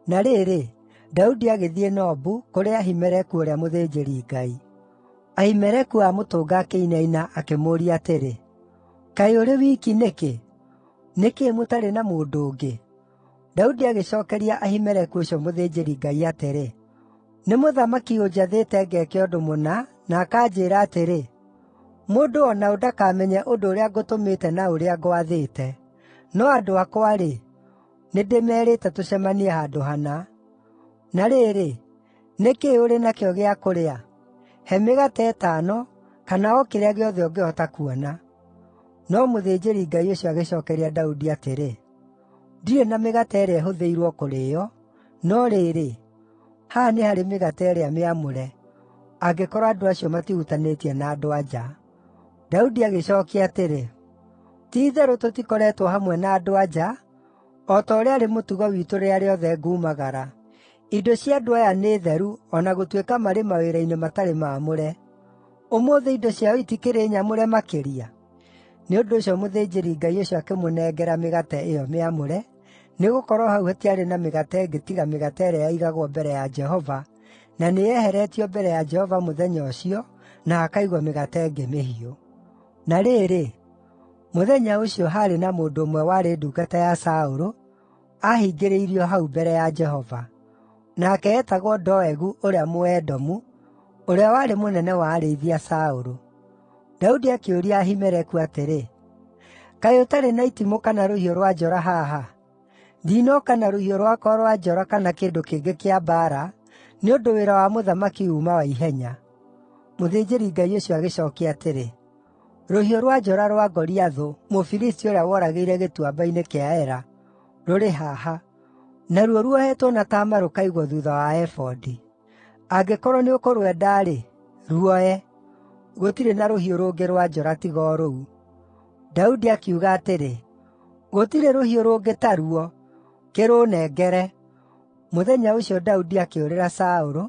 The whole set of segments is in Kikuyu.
Na rĩrĩ, Daudi agĩthiĩ Nobu, kũrĩ Ahimeleku ũrĩa mũthĩnjĩri-Ngai. Ahimeleku aamũtũnga akĩinaina, akĩmũũria atĩrĩ, “Kaĩ ũrĩ wiki nĩkĩ? Nĩ kĩĩ mũtarĩ na mũndũ ũngĩ?” Daudi agĩcookeria Ahimeleku ũcio mũthĩnjĩri-Ngai atĩrĩ, “Nĩ mũthamaki ũnjathĩte ngeeke ũndũ mũna, na akanjĩĩra atĩrĩ, ‘Mũndũ o na ũ ndakamenye ũndũ ũrĩa ngũtũmĩte na ũrĩa ngwathĩte.’ No andũ akwa-rĩ, nĩndĩmerĩte tũcemanie handũ hana. Na rĩrĩ, nĩ kĩĩ ũrĩ nakĩo gĩa kũrĩa? He mĩgate ĩtano, kana o kĩrĩa gĩothe ũngĩhota kuona.” No mũthĩnjĩri-Ngai ũcio agĩcookeria Daudi atĩrĩ, “Ndirĩ na mĩgate ĩrĩa ĩhũthĩirwo kũrĩĩo, no rĩrĩ, haha nĩ harĩ mĩgate ĩrĩa mĩamũre, angĩkorwo andũ acio matihutanĩtie na andũ-a-nja.” Daudi agĩcookia atĩrĩ, “Ti-itherũ tũtikoretwo hamwe na andũ-a-nja, o ta ũrĩa arĩ mũtugo witũ rĩrĩa rĩothe ngumagara. Indo cia andũ aya nĩ theru o na gũtuĩka marĩ mawĩra-inĩ matarĩ maamũre. Ũmũthĩ indo ciao itikĩrĩ nyamũre makĩria!” Nĩ ũndũ ũcio mũthĩnjĩri-Ngai ũcio akĩmũnengera mĩgate ĩyo mĩamũre, nĩgũkorwo hau hatiarĩ na mĩgate ĩngĩ tiga mĩgate ĩrĩa yaigagwo mbere ya Jehova, na nĩyeheretio mbere ya Jehova mũthenya ũcio, na hakaigwo mĩgate ĩngĩ mĩhiũ. Na rĩrĩ, mũthenya ũcio haarĩ na mũndũ ũmwe warĩ ndungata ya Saũlũ, aahingĩrĩirio hau mbere ya Jehova. Nake eetagwo Doegu ũrĩa Mũedomu, ũrĩa warĩ mũnene wa arĩithi a Saũlũ. Daudi akĩũria Ahimeleku atĩrĩ, “Kaĩ ũtarĩ na itimũ kana rũhiũ rwa njora haha? Ndinooka na rũhiũ rwakwa rwa njora kana kĩndũ kĩngĩ kĩa mbaara, nĩ ũndũ wĩra wa mũthamaki uuma wa ihenya.” Mũthĩnjĩri-Ngai ũcio agĩcookia atĩrĩ, “Rũhiũ rwa njora rwa Goliathũ, Mũfilisti ũrĩa woragĩire Gĩtuamba-inĩ kĩa Ela, rũrĩ haha, naruo ruohetwo na taama rũkaigwo thuutha wa ebodi. Angĩkorwo nĩũkũrwenda-rĩ, ruoe; gũtirĩ na rũhiũ rũngĩ rwa njora tiga o rũu.” Daudi akiuga atĩrĩ, “Gũtirĩ rũhiũ rũngĩ ta ruo; kĩrũnengere.” Mũthenya ũcio Daudi akĩũrĩra Saũlũ,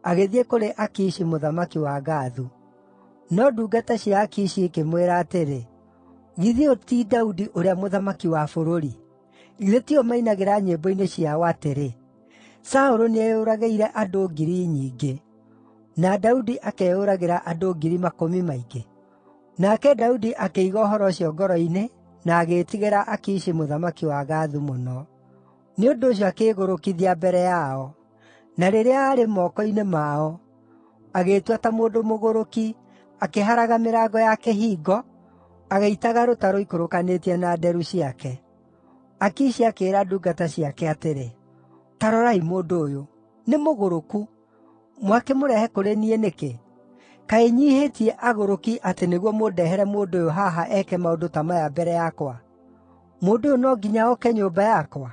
agĩthiĩ kũrĩ Akishi mũthamaki wa Gathu. No ndungata cia Akishi ikĩmwĩra atĩrĩ, “Githĩ ũyũ ti Daudi ũrĩa mũthamaki wa bũrũri? Githĩ tiwe mainagĩra nyĩmbo-inĩ ciao atĩrĩ, ‘Saũlũ nĩeyũragĩire andũ ngiri nyingĩ, na Daudi akeyũragĩra andũ ngiri makũmi maingĩ’?” Nake Daudi akĩiga ũhoro ũcio ngoro-inĩ na agĩĩtigĩra Akishi mũthamaki wa Gathu mũno. Nĩ ũndũ ũcio akĩĩgũrũkithia mbere yao. Na rĩrĩa aarĩ moko-inĩ mao, agĩĩtua ta mũndũ mũgũrũki, akĩharaga mĩrango ya kĩhingo, agĩitaga rũta rũikũrũkanĩtie na nderu ciake. Akishi akĩĩra ndungata ciake atĩrĩ, “Ta rorai mũndũ ũyũ! Nĩ mũgũrũku! Mwakĩmũrehe kũrĩ niĩ nĩkĩ? Kaĩ nyiihĩtie agũrũki atĩ nĩguo mũndehere mũndũ ũyũ haha eke maũndũ ta maya mbere yakwa? Mũndũ ũyũ no nginya oke nyũmba yakwa?”